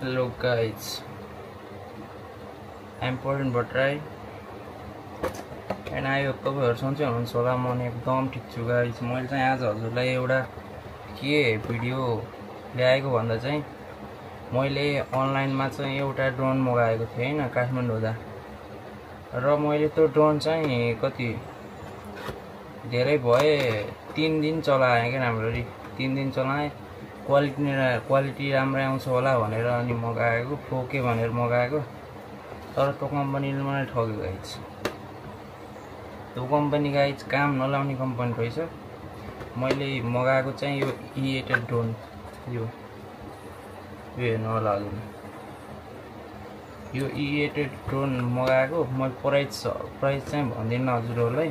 Hello guys, I'm Parin Bhatrai and I hope तपाईहरु सन्चै हुनुहुन्छ होला। म एकदम ठीक छु गाइस। मैले चाहिँ आज हजुरलाई एउटा के भिडियो ल्याएको भन्दा चाहिँ मैले अनलाइनमा चाहिँ एउटा ड्रोन मगाएको थिएँ हैन, काठमाडौँ हुँदा। र मैले त्यो ड्रोन चाहिँ कति धेरै भए 3 दिन चलाएँ के राम्ररी। 3 दिन चलाएँ। क्वालिटी राम्रै आउँछ होला भनेर अनि मगाएको, फोके भनेर मगाएको। तर त्यो कम्पनीले मलाई ठग्यो गाइस। त्यो कम्पनी गाइस काम नलाउने कम्पनी रहेछ। मैले मगाएको चाहिँ यो E8 ड्रोन, यो हेर्नु होला हजुर। यो E8 ड्रोन मगाएको। मैले प्राइस चाहिँ भन्दिनँ हजुरहरुलाई।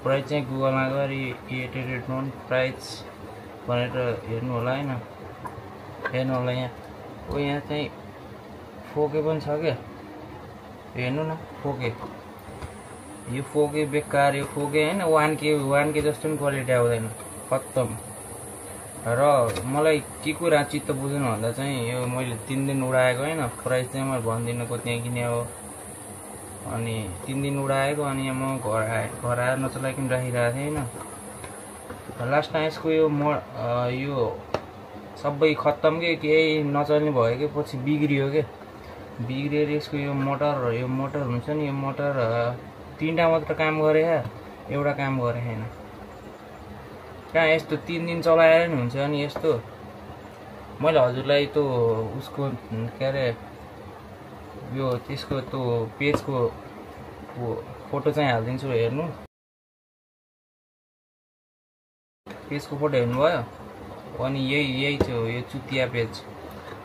प्राइस चाहिँ गुगलमा गरी E8 ड्रोन प्राइस भनेर हेर्नु होला हैन। हेर्नु होला यहाँ चाहिँ फोके पनि छ के, हेर्नु न फोके। यो फोके बेकार, यो फोके हैन 1K जस्तो पनि क्वालिटी आउँदैन, खत्तम। र मलाई के कुरा चित्त बुझेन भन्दा चाहिँ यो मैले 3 दिन उडाएको हैन। प्राइस चाहिँ मैले भन्दिनँ कति किने हो। अनि 3 दिन उडाएको अनि म घर आएर नचलाइकन राखिरहेको थिएँ हैन। लास्टमा यसको यो सबै खत्तम के केही नचल्ने भयो के, पछि बिग्रियो के। बिग्रिएर यसको यो मोटर हुन्छ नि, यो मोटर 3टा मात्र काम गरे, एउटा काम गरे हैन। कहाँ यस्तो 3 दिन चलाएर नि हुन्छ अनि यस्तो। मैले हजुरलाई त्यो उसको के अरे यो त्यसको त्यो पेजको फोटो चाहिँ हाल्दिन्छु, हेर्नु। पेजको फोटो हेर्नुभयो अनि यही थियो यो चुतिया पेज।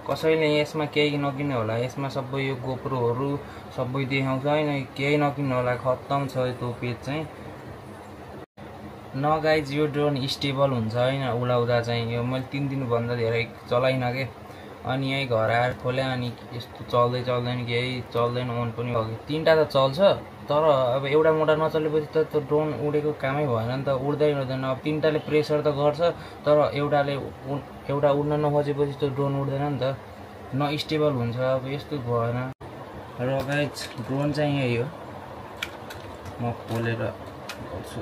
कसैले यसमा केही नकिन्नु होला। यसमा सबै यो गोप्रोहरू सबै देखाउँछ हैन, केही नकिन्नु होला, खत्तम छ त्यो पेज चाहिँ। न गाइज यो ड्रोन स्टेबल हुन्छ हैन उडाउँदा चाहिँ। यो मैले 3 दिन भन्दा धेरै चलाइन के। अनि यही घर आएर खोले अनि यस्तो चल्दैन, केही चल्दैन, अन पनि भयो। 3टा त चल्छ, तर अब एउटा मोटर नचलेपछि त त्यो ड्रोन उडेको कामै भएन नि त। उड्दैन। अब 3टाले प्रेसर त गर्छ, तर एउटा उड्न नखोजेपछि त्यो ड्रोन उड्दैन नि त, न स्टेबल हुन्छ। अब यस्तो भएन। र गाइज ड्रोन चाहिँ यही हो। म खोलेर गर्छु,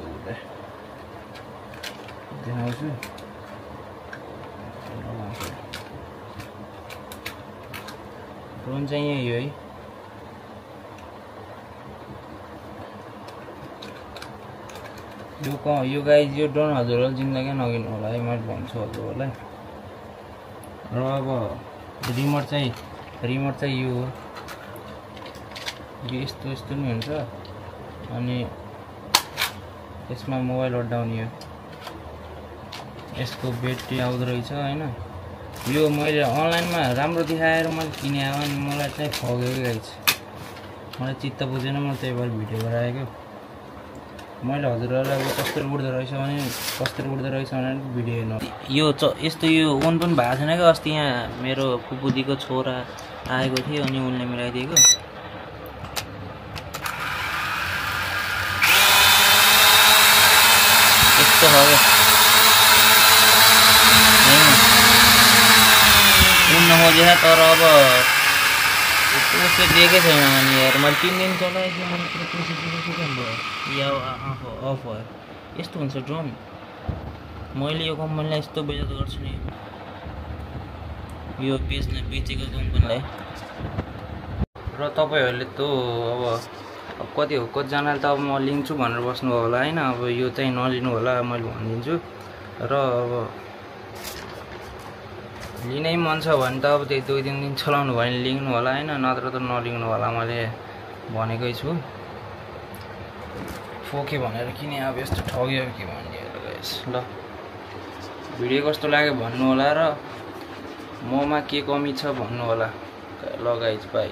देखाउँछु। ड्रोन चाहिँ यही हो है। यो गाइज यो ड्रोन हजुरहरूले जिन्दगी नकिन्नु होला है, मैले भन्छु हजुरहरूलाई। र अब रिमोट चाहिँ यो हो। यो यस्तो नि हुन्छ। अनि यसमा मोबाइल अड्डाउने हो। यसको ब्याट्री आउँदो रहेछ हैन। यो मैले अनलाइनमा राम्रो देखाएर मैले किने हो अनि मलाई चाहिँ ठग्यो के गाइस। मलाई चित्त बुझेन, म त्यही भएर भिडियो गराएको। मैले हजुरहरूलाई कस्तो उड्दो रहेछ भने भिडियो हेर्नु। यो यस्तो यो ओन पनि भएको छैन क्या। अस्ति यहाँ मेरो फुपूदीको छोरा आएको थियो अनि उनले मिलाइदिएको। यस्तो हो क्या, उड्न खोजेको तर अब त्यस्तो दिएकै छैन। अनि यार मैले 3 दिन चलाएँ, मैले भयो अफ भयो। यस्तो हुन्छ ड्रोन। मैले यो कम्पनीलाई यस्तो बेइज्जत गर्छु नि, यो बेचेको कम्पनीलाई। र तपाईँहरूले त अब कतिजनाले त अब म लिन्छु भनेर बस्नुभयो होला हैन। अब यो चाहिँ नलिनु होला मैले भनिदिन्छु। र अब लिनै मन छ भने त अब त्यही 2-3 दिन चलाउनु भयो भने लिनु होला हैन, नत्र त नलिनु होला। मैले भनेकै छु। फोके भनेर किने, अब यस्तो ठग्यो के भन्ने गाइस। ल भिडियो कस्तो लाग्यो भन्नु होला र ममा के कमी छ भन्नु होला। ल गाइस बाइ।